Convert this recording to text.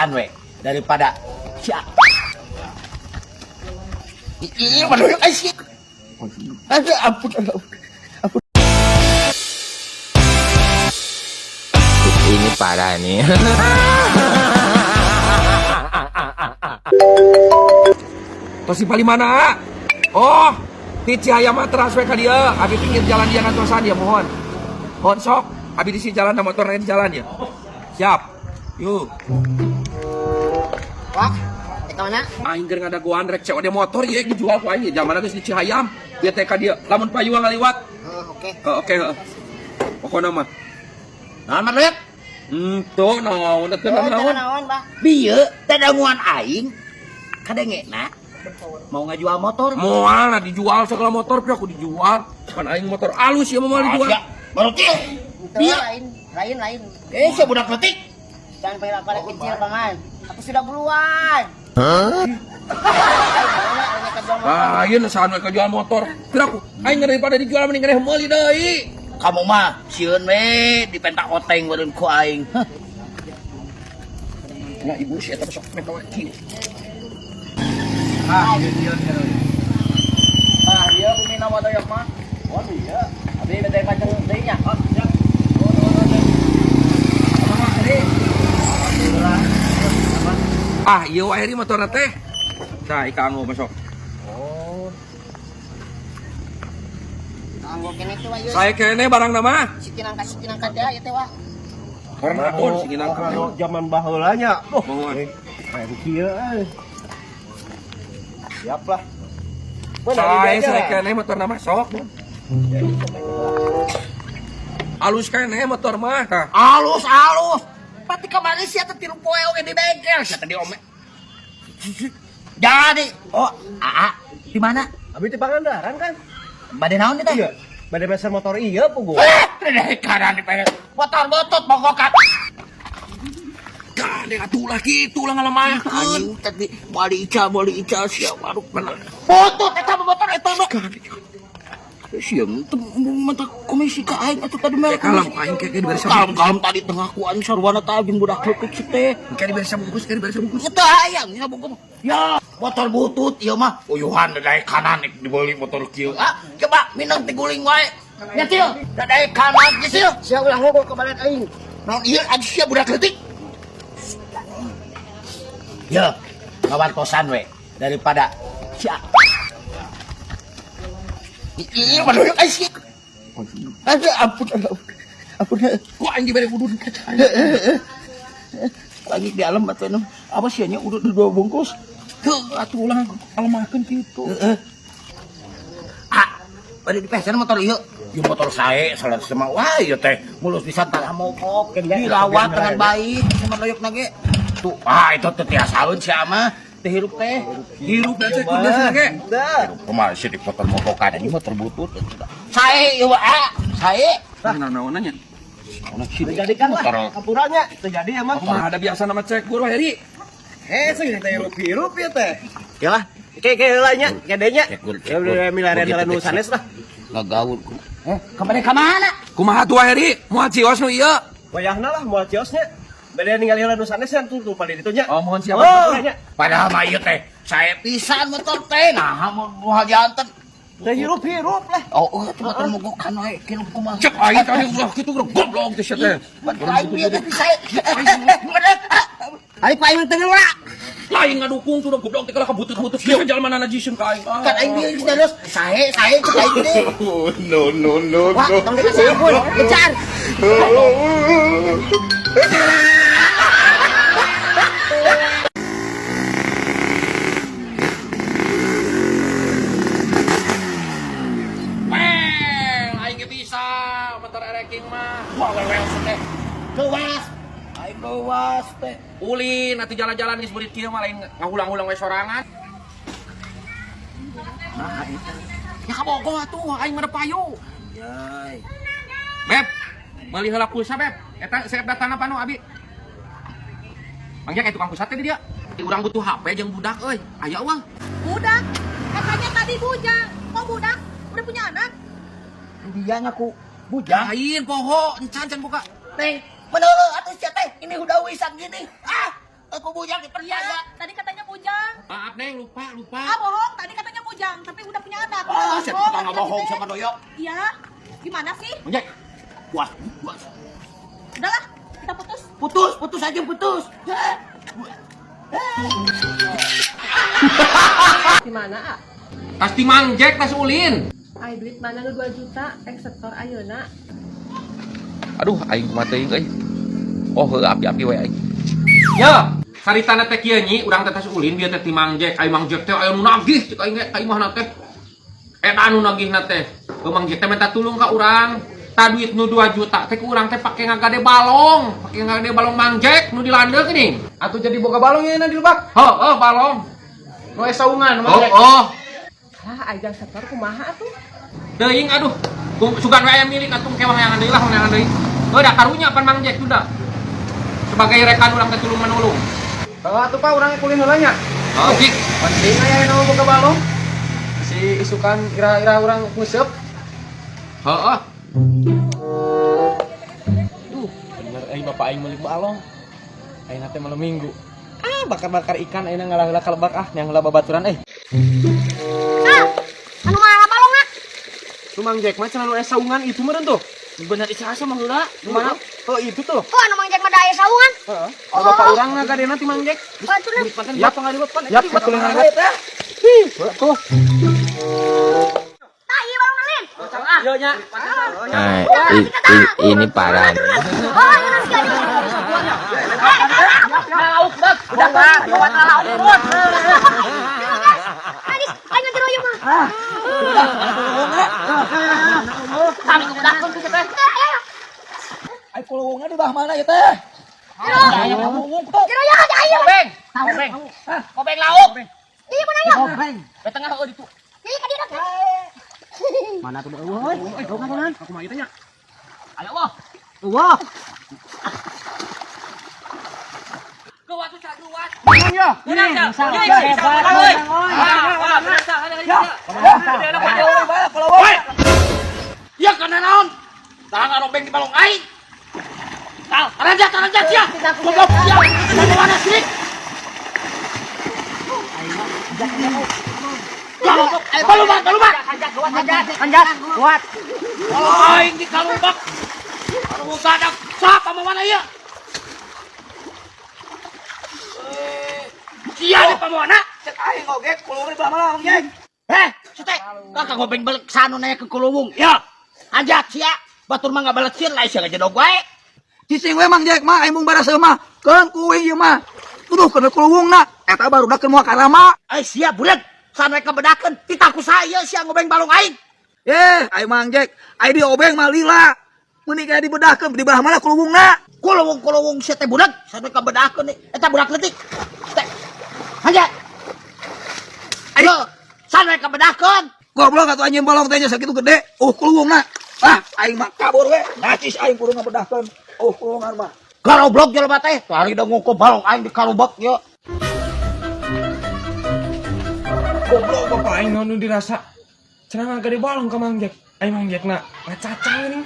Ngawantosan we daripada sia. Ih, waduh, ai sia. Aduh, ampun, ampun. Ampun. Ini parah nih. Tos di mana? Oh, di Cihayam mah teras we ka dieu. Abi pinggir jalan dia ngantosan ya mohon. Mohon sok, abi di sini jalan motor di jalan ya. Siap. Yuk. Wah, ke mana? Aing keur ngadagoan rek COD motor ieu dijual ku aing zaman geus di Cihayam. Dia teh ka dieu. Lamun payuang ngaliwat. Oh, oke. Heuh, oke heuh. Pokona mah. Naon mah Luyuk? Tuh naon teh Oh, naon. naon, Bah? Bieu dadanguan aing kadengena mau ngajual motor. Moal nah dijual segala motor pira aku dijual. Pan aing motor alus ya moal dijual. Sia, baru kieu. Itu Bieu. lain, lain, lain. Eh, sia budak leutik. Jangan panggil aku anak kecil, Paman. Aku sudah buluan. Lain sahan we kajual motor. Pira aku aing daripada dijual mending keneh meuli deui. Kamu mah sieun we dipentak oteng meureun ku aing. Hah. Nah ibu si eta sok meta we kieu. Ah, ieu ieu ieu. Ah, ieu bumi nama doyok mah. Oh iya. Abi bete paceng deui nya. Oh, siap. Ah, ieu wae ri motorna teh. Tah, ika anggo masuk. Oh. Anggo kene tuh ayo. Saya kene barang nama. Si kinangka teh ieu teh wah. Karena akun si kinangka. Kalau zaman baheula nya. Oh, Mohon. kayak kieu euy. Siap lah. Saya kene motor nama sok. Alus kene motor mah tah. Alus alus. Pati kamari sia teh tilu poe oge di bengkel sia teh diome. Jadi, oh, aa, di mana? Abi di Pangandaran kan? Bade naon teh? Iya. Bade meser motor iya pugu. Eh, dari kanan di pengen. Motor botot mogokan. Gandeng atuh lah kitu lah ngalemahkeun. Anjing tadi moal diical, moal diical sia waduh bener. Botot eta mah motor eta mah. Sia teu mata komisi ka aing atuh tadi mah. Kalem aing kayak diberi Kalem kalem tadi tengah ku aing sarwana teh jeung budak leutik si teh. Kayak diberi sabungkus, kayak diberi sabungkus. Itu hayang nya bungkus. Ya, motor butut ieu mah. Uyuhan dadaek kanan nek dibeli motor kieu. Ah, coba minum tiguling wae. Nya sil, dadaek kanan geus sil. Sia ulah ngogok ke balet aing. Naon ieu anjing sia budak leutik. Ya, ngawantosan we daripada sia. Ih, waduh, ai sia. Aduh, ampun, ampun. Ampun. Ku aing diberi udun kaca. Lagi di alam atuh nu. Apa sia nya udud dua bungkus? Heuh, atuh ulah ngalemahkeun kitu. Heeh. Ah, pada di pesen motor ieu. Ieu motor sae salah sama wah ieu teh mulus pisan tanah mogok dirawat dengan baik sama doyok nage. Tuh, ah itu teh tiasaeun sia mah teh hirup teh. Hirup da cek biasa ge. Dah. Kumaha sih di motor mogokan ini motor butut. Sae ieu ah, sae. Nah, naon nya? Terjadikan lah. Kapurannya terjadi ya mah. Kumaha ada biasa nama cek guru Heri. Eh, sing teh hirup-hirup ya teh. Ya lah, Kayak kayak heula nya, gedenya. Cek guru, cek Ya guru. udah milarian Begitu, jalan nu cek. sanes lah. Ngagaul. Eh, kemana ka mana? Kumaha tuh Heri? Moal cios nu ieu? Wayahna lah moal ciosnya. Beda ningali heula nu sanes kan tuh tuh paling ditunya. Oh, mohon siapa? Oh, nya. Padahal mah ieu teh sae pisan motor teh nah moal janten. Teh hirup-hirup lah. Oh, oh, itu motor mogokan wae kieu kumaha. Cek aing tadi ulah kitu goblok teh sia teh. Aing bieu teh bisa. Aing paling teu ngeula. Lain ngadukung tuh goblok teh kalah kabutut-butut kieu jalma najiskeun ka aing. Kan aing bieu geus terus sae sae cek aing teh. No, no, no, Wah, no. tong dikasih ampun. Kejar. Weng, aing ge bisa motor ereking mah. Wah, wewe teh. Leuwas. Aing leuwas teh. Ulin atuh jalan-jalan geus beurit kieu mah lain ngahulang-hulang we sorangan. Nah, eta. Ya kabogoh atuh aing mah payu. Yai. Beb, meuli heula pulsa Beb. Eta sep datang apa nu abi? Mang kayak tukang pulsa teh di dia. Urang butuh HP jeung budak euy. Aya uang. Budak, katanya tadi bujang. Kok budak? Udah punya anak? Dia ngaku bujang. Lain poho, encan can buka. Neng, menurut atuh sia teh ini udah wisan gini. Ah, Aku bujang dipercaya. Iya, tadi katanya bujang. Maaf Neng, lupa, lupa. Ah, bohong. Tadi katanya bujang, tapi udah punya anak. Ah, saya Bohong, tukang bohong tadi sama teh. doyok. Iya. Gimana sih? Mang Jack. Wah, wah. Udahlah, kita putus. Putus, putus aja putus. Di mana, ah? Pasti Mang Jack tas ulin. Ay, duit mana nu 2 juta, ek setor ayeuna. Aduh, aing kumaha teuing euy. Oh, heuh api-api we aing. Ya, saritana teh kieu nyi, urang teh tas ulin bieu teh ti Mang Jack. Ai Mang Jack teh aya nu nagih cek aing ge ka imahna teh. Eta nu nagihna teh. Heuh Mang Jack teh minta tulung ka urang. Ta duit nu 2 juta teh ku urang teh pake ngagade balong, pake ngagade balong Mang Jack nu di landeuk geuning. Atuh jadi boga balong ya di lebak. Heuh, balong. Nu aya saungan Mang Oh, Jack. oh. Lah, ajang setor kumaha atuh? Teuing aduh. Sugan we aya milik atuh kewang yang deui lah yang deui. Heuh da karunya pan Mang Jack sudah. Sebagai rekan urang teh tulung menulung. Heuh atuh Pak urang kulin heula nya. Oh, cik. Penting aya nu boga balong. Si isukan ira-ira urang nguseup. Heeh. Duh, bener euy bapak aing meuli balong. Ayeuna teh malam Minggu. Ah, bakar-bakar ikan ayeuna ngalah heula ka lebak ah, yang heula babaturan euy. Ah, anu mana balongna? Tuh Mang Jack mah cenah nu aya saungan itu meureun tuh. Bener isa asa mah heula. Nu mana? Oh, itu tuh. Oh, anu Mang Jack mah da aya saungan. Heeh. Oh, bapak urang na gadena ti Mang Jack. Atuh lah. Yap, yap, betul heula. Ih, tuh. Tah, ieu balongna lin. Yo nya. Nah, ini parah nih. Oh, ieu nasi aja. Lauk dek. Udah lah, buat lauk pun. Anis, ayo nanti royong mah. Kami kebudakkeun ku teh. Ayo, Ai kulungnya di bawah mana ya teh? Royong aja ayo. Kobeng. Kobeng. Kobeng lauk. Iya mana ayo? Ke tengah heuh ditu. Iya ka dieu. Mana tuh eueuh? Aku mah ieu teh nya. Ayo wah. Wah. Geuwat tuh saduat. Menang ya. Menang ya. Hebat, Wah, menang sah. Woi. Ya kana naon? Tah ngarobeng di balong aing. Tah, taranjat, taranjat sia. Goblok sia. Dari mana sih? Ya, kalumak, kalumak. Anjat, kuat. Aing di kalumak. Aduh, sadak. Siapa mau mana ieu? Sia di pamuana. Cek aing oge kulung di belah mana Mang Jack? Eh, si teh, kakak ngobeng balik sanu nanya ke kulungung. Ya, anjat sia. Batur mah ngabaleksin lah sia ngajedog wae. Cicing we Mang Jack mah aing mung baraseuh mah. Keun kuing ieu mah. Tuduh kana kulungna. Eta barudak keur moal karama. Eh sia budak, sana kebedakeun titaku saya sia ngobeng balong aing. Eh, aing Mang Jack, aing diobeng mah lila. Meuni kaya dibedahkeun di belah mana kulungna? Kulungung kulungung sia teh budak, sana kebedakeun eta budak leutik. Teh. Anjat. Ayo, sana kebedakeun. Goblok atuh anjing balong teh nya sakitu gede. Kulungna. Ah, aing mah kabur we. Nacis aing kudu ngabedahkeun. Kulungan mah. Garoblok jelema teh, hari da ngukur balong aing di karubek ye. Goblok bapak aing naon nu dirasa. Cenah ngagade balong ka Mang Jack. Aing Mang Jack na ngacacang geuning.